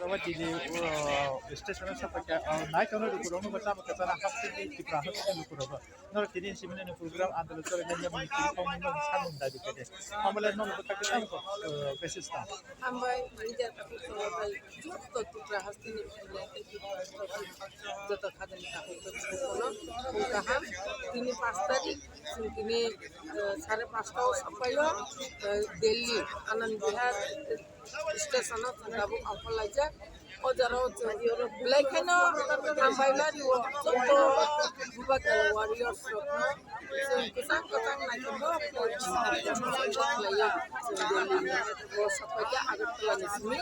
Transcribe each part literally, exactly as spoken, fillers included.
Tini, uh, station o sapai kha, uh, nai tongo lukurok no bwsa bwsa sana hapsini Tripura hapsini lukurok no. Norok tini simini ni program andalo chole nai yamani tini kong ni mani samung dabi kede. Amole no bwsa kisa, uh, basis ta. Hambai, media takhuk songwai joto Tripura hasteni joto khadani takhuk songwai kaham. Tini panch tarik, tini, uh, sare panchta o sapai o, uh, Delhi, Anand Vihar, station o chwng tabuk ongkhorlaijak. O jora o chwng belai kheno hambai ma rio joto Bubagra warriors rokno. Chwng kwchang kwchang naithotok khlai chwng Delhi ni o sapai khe Agartala ni simi.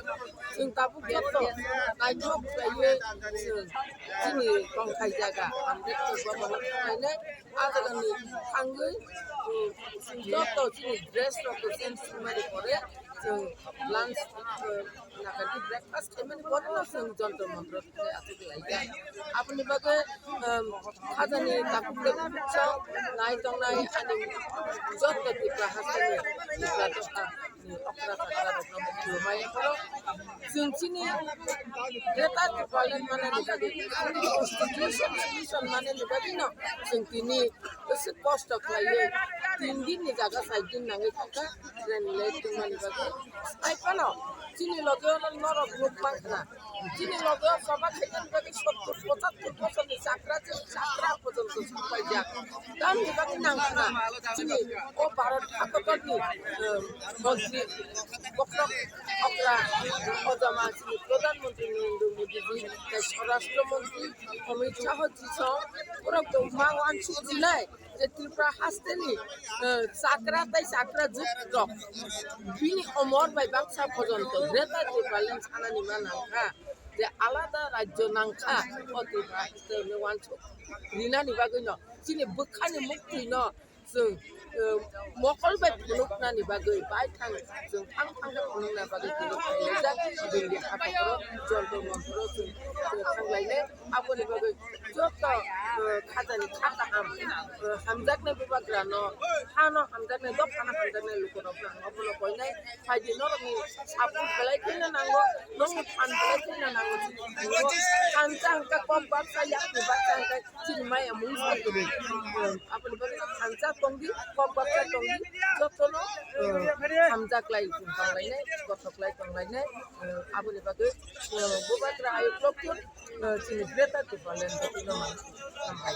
Chwng tabuk joto naithok khlaiwi chwng chini tongthai jaga Ambedkar bhavan o thanglainai. A jaga ni thangwi, um, chwng joto chini dress rok bo change wngmani pore chwng lunch, um, naka di breakfast khaimani pore no chwng Jantar Mantar o thangwi achuk lai kha. Aboni bagwi, um, khajani takhuk tei bukcha nai tongnai ani joto Tripura hasteni Tripura dopha ni okra chakra rokno bo khulumai phano chwng chini Greater Tipraland manani bagwi, chini constitution solution manani bagwi no chwng tini bwswk kosto khlaiwi tin din ni jaga char din nangwi thangkha train late wngmani bagwi. Hai phano chini loge o norok nuk mankha na, chini loge o choba khainani bagwi sottur pochattur bochorni chakra chwng chakra pojonto sokpaijak. Tamni bagwi nangkha na chini o Bharat hakotorni, eh, montri bokhorok okra ojama chini Pradhan Mantri Narendra Modi ji, tei Swarashtra Mantri Amit Shah ji song borok tong ma uansuk jinai je Tripura hasteni, eh, chakra tei chakra jwk rok bini omor bai baksa pojonto Greater Tipraland sanani ma nangkha je alada rajyo nangkha o Tripura hasteni uansuk rinani bagwino chini bwkhani muktwino chwng, eh, mokol bai phunuknani bagwi baithang chwng thang thang khe phunukna bagwi tini khlaijak Delhi hakotor o Jantar Mantar o chwng, chwng thanglainai. Aboni bagwi joto, eh, khajani kha kaham, eh, hamjaknai bubagrano, hano hamjaknai, dophano hamjaknai lukurokno ang obono koinai. Phaidi norokni support belai kheno nango, nokni phan belai kheno nango. Thansa hwnkha kok baksa, yakni baksa hwnkha chini maya mungsa kwrwi. Aboni bagwi thansa tongdi, kok baksa tongdi, jotono, eh, hamjaklai tonglainai, kothoklai tonglainai. Eh, aboni bagwi, eh, bubagra ayuk loktun, eh, chini Greater Tipraland no man hambai.